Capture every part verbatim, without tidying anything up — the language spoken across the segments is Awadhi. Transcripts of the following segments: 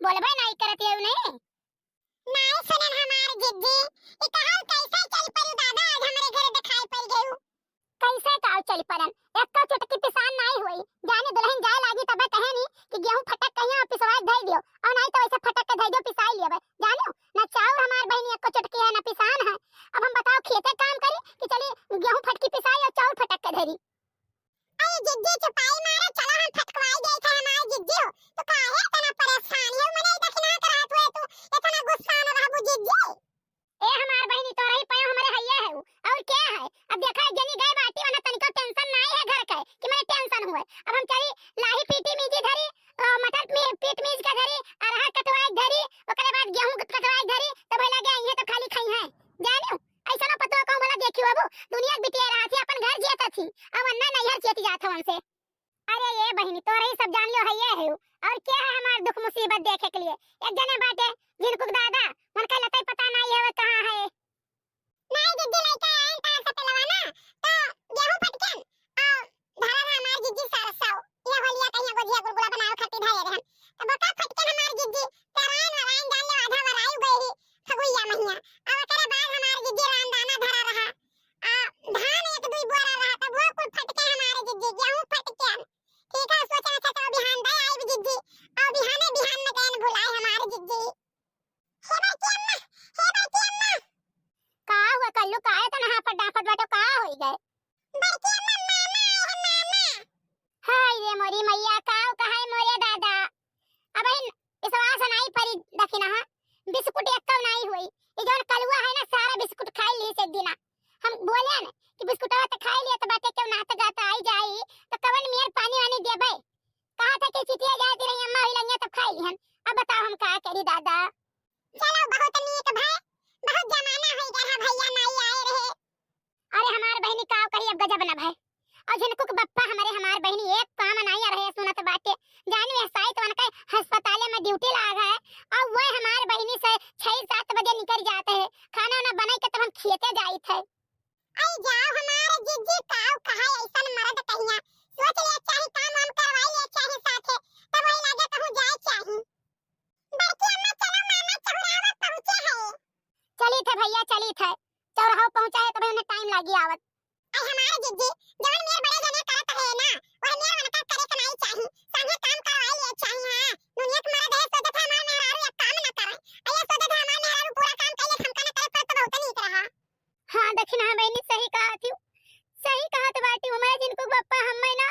बोलबे नाई करत है नहीं। नाई सुनन हमार जिज्जी, ई कहल कैसे चल पड़ू दादा, आज हमरे घरे दिखाई पड़ गयू। कैसे काव चल पड़न, एक्को चुटकी पिसान नाई होई। जाने दुल्हन जाए लागी तबे कहे नी कि गेहूं फटक कहिया पिसवाए धई दियो, और नाई तो ऐसे फटक के धई दियो, पिसाई लियो। जानो ना चाउर हमार बहिनी एक्को चुटकी है ना पिसान है। अब हम बताओ खेते काम करी कि चली गेहूं फटकी पिसाई और चाउर फटक के धरी। अरे जिज्जी चुपाई मारो, चलो हम फटकवाई देई थे हमार जिज्जी हो। तो काहे इतना परेशान हो, मने दखिना के रहत हुए तू इतना गुस्सा न रहबू जिज्जी। ए हमार बहिनी, तोरही पयो हमरे हइये है उ। और क्या है? अब देखा, एक जनी गए बाटी, वरना तनिको tension नाई है घर के कि मने tension हुए। अब हम चली लाही पीटी मीजी धरी, अ, मटर मी-, पीट मीज के धरी, अरहर कटवाई धरी, ओकरे बाद गेहूं कटवाई धरी, तब लगे आई है तो खाली खाई है। जानियो, ऐसा ना पतो कहूं भला देखियो अब, दुनिया के बिटिया रहत थी, अपन घर जियत थी, अब अन्ना नैहर जियत जात हवन से। अरे ये बहिनी, तोरे ही सब जान लियो है ये है, और क्या है हमार दुख मुसीबत देखे के लिए? एक जने बाटे जिनको दादा, उनका लतई पता नहीं है वो कहाँ है। नहीं दीदी, लइका आइन तार से पेलवा ना, तो गेहूं फटकन, और धरा रहा हमार जिज्जी सरसों, ये होलिया कहिया गोजिया गुलगुला बनावे खातिर धरे रहन, तो बका फटकन हमार जिज्जी, कराइन वराइन जान ले आधा वराई गई ही, फगुइया महिया। अब ओकरे बाद हमार जिज्जी रामदाना धरा रहा, आ, धान एक दुई बोरा रहा, तब वो कुल फटके हमारे जिज्जी, गेहूं फटके। ठीक है, सोचन अच्छा, चलो बिहान दे आई भी जिज्जी, और बिहाने बिहान में गए न भुलाए हमारे जिज्जी। हे बड़की अम्मा, हे बड़की अम्मा। का हुआ कल्लू, काहे तन हाफत डाफत बाटो, का होई गए? बड़की अम्मा, मामा आए हैं, मामा। हाय रे मोरी मैया, काव कहाई मोरे दादा। अबहिन विश्वास नाई परी दखिना, हाँ? बिस्कुट एक्कौ नाई होई। ये जौन कलुआ है ना, सारा बिस्कुट खाई ली से दिना। हम बोले न कि बिस्कुटवा तो खाई लिया तो बाटे, क्यों नात गात आई जाई, तो कवन मियर पानी वानी देबे? कहा था कि चिटिया जाए दी रही अम्मा, हुई लंगिया तब खाई लिहन। अब बताओ हम का करी दादा? चलो बहुत नीक भाई, बहुत जमाना हो गया है भैया नाई आए रहे। अरे हमार बहिनी काव कही, अब गजब न भय। और झिनकू के बप्पा हमरे हमार बहिनी एक काम नाई रहे सुनत बाटे। जानी है साइत वनके अस्पताले में ड्यूटी लाग है, और वह हमार बहिनी से छह सात बजे निकल जाते हैं, खाना वाना बनाई के तब हम खेते जाइत है। आई जाओ हमार जिज्जी, काव कहा ऐसन मर्द कहिया, सोच ले चाही काम वाम करवाई ले चाही साथे, तब वही लागे कहूँ जाए चाही। बड़की अम्मा चलो मामा चौराहा पहुँचे है। चली थे भैया, चली थे। चौराहा पहुँचा है तबे उन्हें टाइम लागी आवत। आई हमार जिज्जी, जवन मेर बड़े जने करत है ना, वह मेर उनका करे के नाई चाही। संगे काम करवाई लिए चाही, हाँ। दुनिया के मर्द है, सोचत है हमार मेहरारू एक काम ना करे। अये सोचत है हमार मेहरारू पूरा काम कइले, हमका ना करे पड़त तो बहुत नीक रहा। हाँ, दखिना बहिनी सही कहत हूँ, सही कहत बाटी। हमारे जिनको बप्पा हमें ना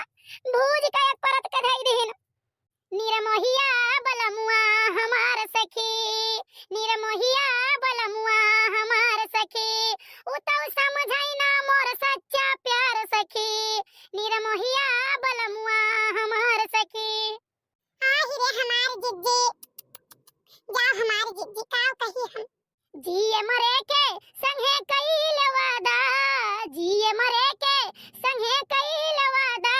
भूज के एक परत के धई दिहिन। निरमोहिया बलमुआ हमार सखी, निरमोहिया बलमुआ हमार सखी, उ तौ समझै ना मोर सच्चा प्यार सखी, निरमोहिया बलमुआ हमार सखी। आहि रे हमार जिज्जी, जाओ हमार जिज्जी, काव कही हम। जिए मरे के संगे कइल वादा, जिए मरे के संगे कइल वादा,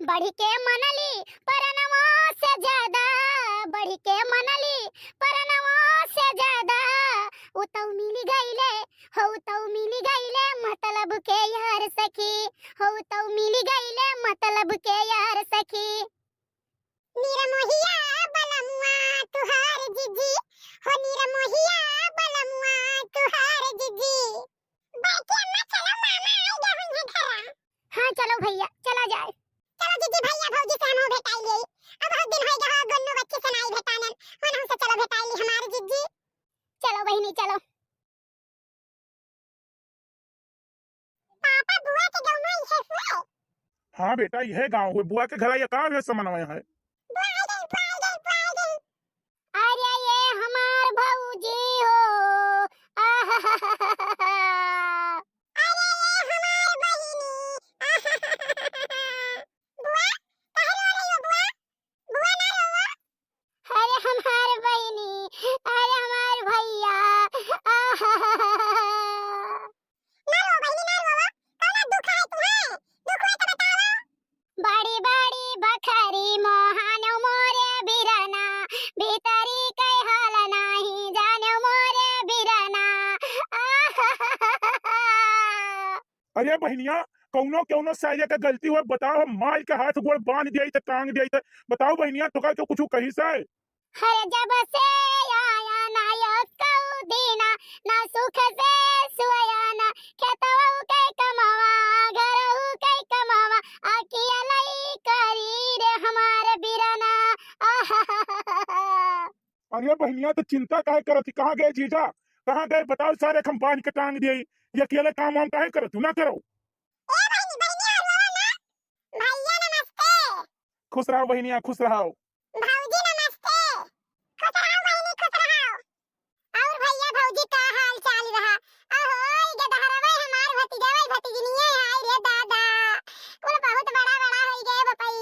बढ़ि के मनली परनवा से ज्यादा, बढ़ि के मनली परनवा से ज्यादा। उ तौ मिलि गइले, हो तौ मिलि गइले मतलब के यार सखी, हो तौ मिलि गइले मतलब के यार सखी। निरमोहिया बलमुआ तुहार जिज्जी, हो निरमोहिया बलमुआ तुहार जिज्जी। बड़की अम्मा चलो मामा आई गए हुई हैं घरा। हाँ चलो भैया चला जाए। चलो जिज्जी भैया भौजी से हमहू भेटाई लेई। अब बहुत दिन होई गए हो गोन्नू बच्ची से नाई भेटानन। हो ना हमसे चलो भेटाई ली हमार जिज्जी। चलो बहिनी चलो। पापा बुआ के गौवा इहे हुए? हाँ बेटा, इहे गाँव हुए। बुआ के घर आइए, का हुए समनवा है? बुआ आ गई, बुआ आ गई, बुआ आ गई। अरे ये हमार भौजी हो, आहाहाहा। अरे ये हमार बहिनी, आहाहाहा। बुआ, काहे रो रही हो बुआ? बुआ ना रोवा। अरे हमार बहिनी, अरे हमार भैया, आहाहाहा। ना रो बहिनी, ना रोवा। कौना दुख है तुम्हें? दुख हुए तो बताओ। बड़ी बड़ी बखरी मोहानो मोरे बिरना, भीतरी के हाल नाही जानो मोरे बिरना। आहाहाहा। अरे बहिनिया, कौनो कौनो साइले के गलती हुए बताओ, हम माई के हाथ गोड़ बांध दिया तो टांग दिया तो बताओ बहिनिया, तोका क्यों कुछ कही से? हर जब से आया ना यो कऊ दीना, ना सुख से सुया ना, खेतऊ के कमावा, घरऊ के कमावा, अकेलई करी रे हमार बिरना। आहाहाहा। अरे बहनिया, तो चिंता काहे करत ही? कहाँ गए जीजा? कहाँ गए? बताओ सारे, हम बांध के टांग दिए। ये अकेले काम वाम काहे करत हूँ? ना करो। ए बहनी, बहनी, और बोलो ना। भैया नमस्ते। खुश रहो बहनिया, खुश रहो। भौजी नमस्ते। खुश रहो बहनी, खुश रहो। और भैया भौजी का हाल चाल रहा? अहो, ई गदहरवे हमार भतीजवे भतीजनिये, हाय रे दादा। कुल बहुत बड़ा बड़ा होई गए बपई।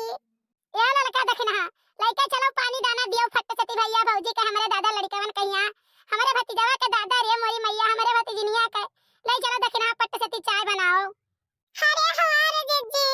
ए ललका दखिनहा, लइके चलो पानी दाना दियो फट सती भैया भौजी के, हमरे दादा लड़िकवन कहिया, हमरे भतीजवा के दादा रे मोरी मैया, हमरे भतीजनिया के, लइ चलो दखिनहा फट सती चाय बनाओ। अरे हमारे जिज्जी,